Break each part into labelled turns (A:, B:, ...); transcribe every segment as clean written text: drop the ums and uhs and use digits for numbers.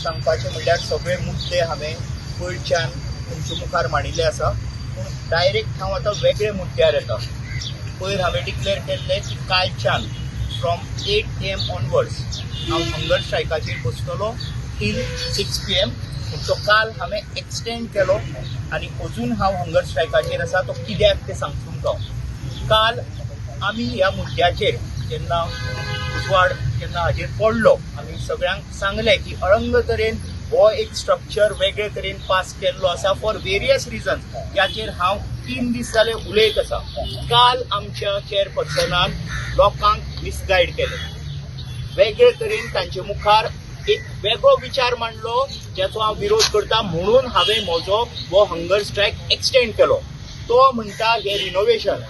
A: सांगपाचें म्हणल्यार सगळे मुद्दे हांवें पयरच्यान तुमच्या मुखार मांडिल्ले आसा, पूण डायरेक्ट हांव आतां वेगळे मुद्द्यार येता. पयर हांवें डिक्लेअर केल्लें की कालच्यान फ्रॉम 8 AM onwards हांव हंगर स्ट्रायकाचेर बसतलो टील 6 PM. तो काल हांवें एक्सटेंड केलो आनी अजून हांव हंगर स्ट्रायकाचेर आसा. तो कित्याक तें सांगता तुमकां. काल आमी ह्या मुद्द्याचेर जेन्ना उजवाड जेन्ना हाजेर पडलो, आमी सगळ्यांक सांगलें की अळंग तरेन हो एक स्ट्रक्चर वेगळे तरेन पास केल्लो आसा फॉर वेरियस रिजन्स, ज्याचेर हांव 3 दीस जाले उलयत आसा. काल आमच्या चेअरपर्सनान लोकांक मिसगायड केले. वेगळे तरेन तांचे मुखार एक वेगळो विचार मांडलो, ज्याचो हांव विरोध करता. म्हणून हांवें म्हजो हो हंगर स्ट्रायक एक्सटेंड केलो. तो म्हणटा हे renovation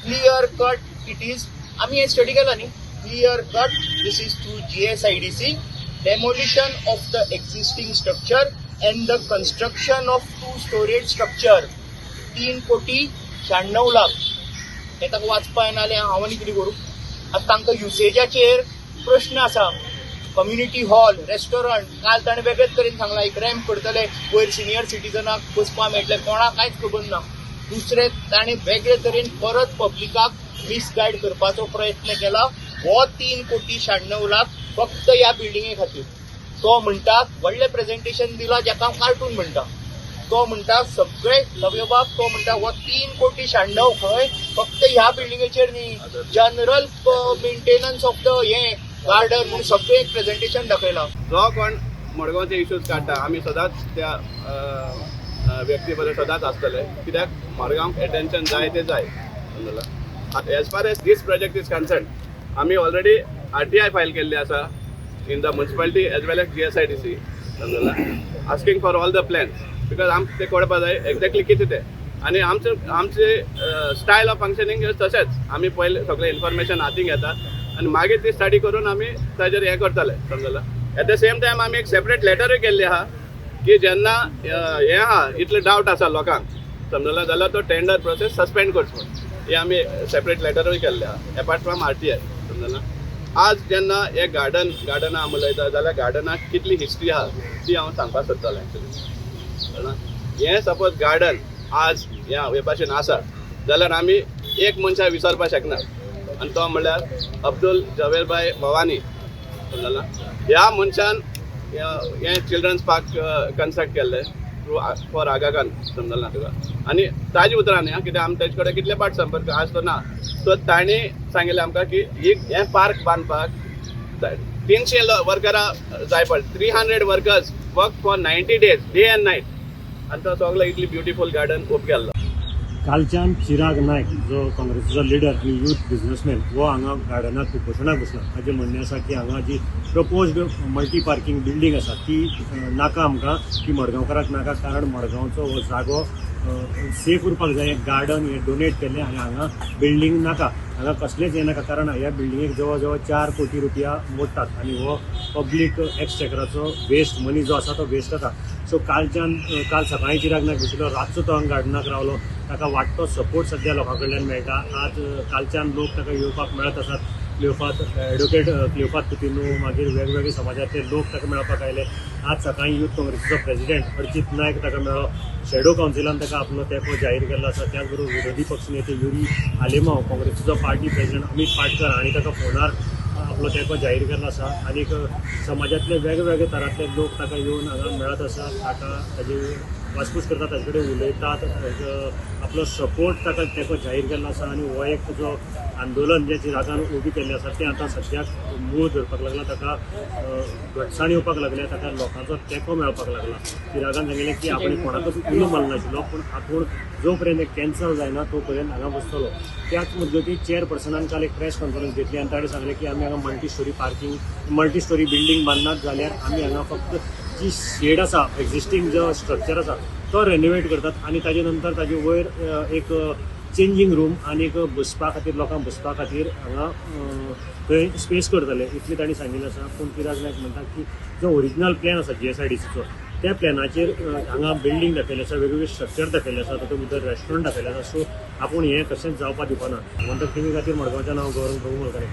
A: clear cut it is, आमी हे स्टडी केला न्ही, clear cut this is through GSIDC demolition of the existing structure and the construction of two storeyed structure. 3 कोटी 96 लाख. हे ताका वाचपा येना जाल्यार हांव आनी कितें करूं? आतां तांकां युसेजाचेर प्रश्न आसा. कम्युनिटी हॉल, रेस्टॉरंट, काल ताणें वेगळेच तरेन सांगलां, एक रॅम्प करतले, वयर सिनियर सिटीजनाक बसपाक मेळटलें. कोणाक कांयच खबर ना. दुसरें, ताणें वेगळे तरेन परत पब्लिकाक मिसगायड करपाचो प्रयत्न केला. हो 3 कोटी 96 लाख फक्त ह्या बिल्डिंगे खातीर. तो म्हणटा, व्हडलें प्रेझेंटेशन दिलां, जाका हांव कार्टून म्हणटा. तो म्हणटा सगळे नव्योबाब, तो म्हणटा हो 3 कोटी 96 खंय फक्त ह्या बिल्डिंगेचेर न्ही, जनरल मेंटेनन्स ऑफ the हे गार्डन म्हणून सगळें एक प्रेझेंटेशन दाखयलां.
B: जो कोण मडगांवचे इश्यूज काडटा, आमी सदांच त्या व्यक्ती बरोबर सदांच आसतले, कित्याक मडगांव एटेन्शन जाय ते जाय, समजला? As far as this project is concern, आमी ऑलरेडी आरटीआय फायल केल्ली आसा in the municipality as well as GSIDC, समजला, asking for all the plans, because आमकां ते कळपा जाय एक्झॅक्टली कितें तें. आनी आमचे स्टायल ऑफ फंक्शनींग तशेंच, आमी पयले सगळें इन्फॉर्मेशन हातीन घेतात आनी मागीर ती स्टडी करून आमी ताजेर हें करतले, समजला? एट the same time आमी एक सेपरेट लेटरूय केल्ली आहा की जेन्ना हें आहा, इतले डावट आसा लोकांक, समजला, जाल्यार तो टेंडर प्रोसेस सस्पेंड करचो म्हूण. हे आमी सेपरेट लेटरूय केल्ले आहा एपार्ट फ्रॉम आरटीआय, समजला? आज जेन्ना हे गार्डना आमी उलयता जाल्यार गार्डनाक कितली हिस्ट्री आहा ती हांव सांगपाक सोदतालो एक्चुली, कळ्ळें? हें सपोज गार्डन आज ह्या हे भाशेन आसा जाल्यार आमी एक मनशाक विसरपाक शकना आनी तो म्हणल्यार अब्दुल जवेरभाय भवानी, समजला? ह्या मनशान हें चिल्ड्रन्स पार्क कन्स्ट्रक्ट केल्लें थ्रू फॉर आगा खान, समजलें ना तुका? आनी ताजे उतरां न्ही आं, कित्याक आमी तेजे कडेन कितले पाट संपर्क आज तो ना. सो तांणी सांगिल्लें आमकां की ही हें पार्क बांदपाक 300 वर्करां जाय पडटा. 300 workers work for 90 days, day and night, आनी तो सगलो इतली ब्युटिफूल गार्डन उब केल्लो.
C: कालच्यान चिराग नायक, जो काँग्रेसीचो लिडर आनी यूथ बिझनेसमॅन, हो हांगा गार्डनात उपोशणाक बसला. ताजें म्हणणें आसा की हांगा जी प्रपोज्ड मल्टी पार्किंग बिल्डींग आसा ती नाका आमकां, ती मडगांवकाराक नाका, कारण मडगांवचो हो जागो सेफ उरपाक जाय. गार्डन हें डोनेट केल्लें आनी हांगा बिल्डींग नाका, हांगा कसलेंच हें नाका, कारण ह्या बिल्डिंगेक जवळ जवळ 4 कोटी रुपया मोडटात आनी हो पब्लीक एक्सचेकराचो वेस्ट मनी जो आसा तो वेस्ट जाता. सो कालच्यान काल सकाळीं चिराग नायक बशिल्लो, रातचो तो हांगा गार्डनाक रावलो. ताका वाडटो सपोर्ट सद्या लोकां कडल्यान मेळटा. आज कालच्यान लोक ताका येवपाक मेळत आसात. क्लियोफात, एडवोकेट क्लियोफात कुतिन्हो, मागीर वेगवेगळे समाजांतले लोक ताका मेळपाक आयले. आज सकाळीं युथ काँग्रेसीचो प्रेसिडेंट अर्चित नायक ताका मेळ्ळो. शेडो कावन्सिलान ताका आपलो तेंको जाहीर केल्लो आसा. त्याच बरोबर विरोधी पक्षनेते युरी आलेमाव, काँग्रेसीचो पार्टी प्रेसिडेंट अमित पाटकर हांणी ताका फोनार आपलो तेंको जाहीर केल्लो आसा. आनीक समाजांतले वेगवेगळे तरांतले लोक ताका येवन हांगा मेळत आसा, ताका ताजी वासपूस करतात, ताजे कडेन उलयतात, आपलो सपोर्ट ताका तेंको जाहीर केल्लो आसा. आनी हो एक जो आंदोलन जें चिरागान उबी केल्लें आसा तें आतां सद्याक मूळ धरपाक लागला, ताका घटसाण येवपाक लागल्या, ताका लोकांचो तेंको मेळपाक लागला. चिरागान सांगिल्लें की आपणें कोणाकूच उलो मारनाशिल्लो, पूण आपूण जो पर्यंत कॅन्सल जायना तो पर्यंत हांगा बसतलो. त्याच मजगतीं चेअरपर्सनान काल एक प्रेस कॉन्फरन्स घेतली आनी ताणें सांगलें की आमी हांगा multi storey parking, multi storey building बांदनात जाल्यार आमी हांगा फक्त जी शेड आसा, एक्झिस्टींग जो स्ट्रक्चर आसा तो रेनोवेट करतात आनी ताजे नंतर ताजे वयर एक चेंजींग रूम आनी एक बसपा खातीर, लोकांक बसपा खातीर हांगा थंय स्पेस करतले, इतलें तांणी सांगिल्लें आसा. पूण चिराग नायक म्हणटा की जो ओरिजिनल प्लॅन आसा जीएसआयडीसीचो, त्या प्लॅनाचेर हांगा बिल्डींग दाखयलें आसा, वेगवेगळे स्ट्रक्चर दाखयले आसा, तातूंत भितर रेस्टॉरंट दाखयलें आसा. सो आपूण हें कशेंच जावपाक दिवपाना. गोमंतक टीव्ही खातीर मडगांवच्यान हांव गौरव प्रभू मलकारे.